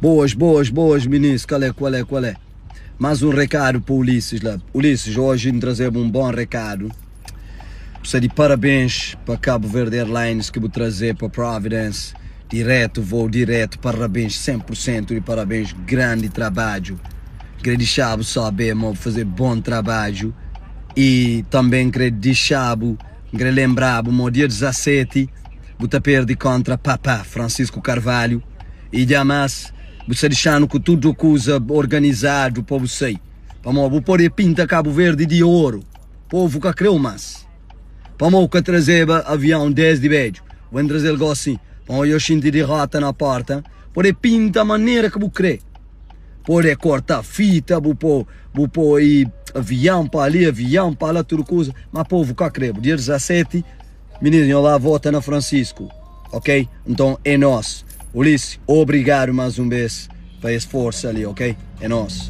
Boas, boas, boas, minis, kal é, kual é, kual é? Mais um recado pa Ulisses la. Ulisses, hoje N trazeba um bom recado. Precisa de parabéns pa Cabo Verde Airlines que bu trazer pa Providence. Direto, voo direto, parabéns, 100% de parabéns, grande trabalho. Queria deixar-vos saber, mo, fazer bom trabalho. E também queria deixar-vos, queria lembrar-vos, mo, dia 17, bu ta perde contra Papa Francisco Carvalho. E jamais, bu sta deixando com tudo coisa organizado para você. Pamo, bu pode pinta Cabo Verde de ouro. Povo ka creu mais. Pamo ka trazeba avião desde velho. Vou trazer algo assim. Pamo eu sinto derrota na porta. Pode pinta a maneira que bu crê. Pode cortar fita, bu pô, bu pô aí avião para ali, avião para lá, tudo coisa. Mas povo cá crê. Dia 17, menino, lá vota na Francisco. Ok? Então é nós. Ulisses, obrigado mais uma vez para esse força ali, ok? É nós.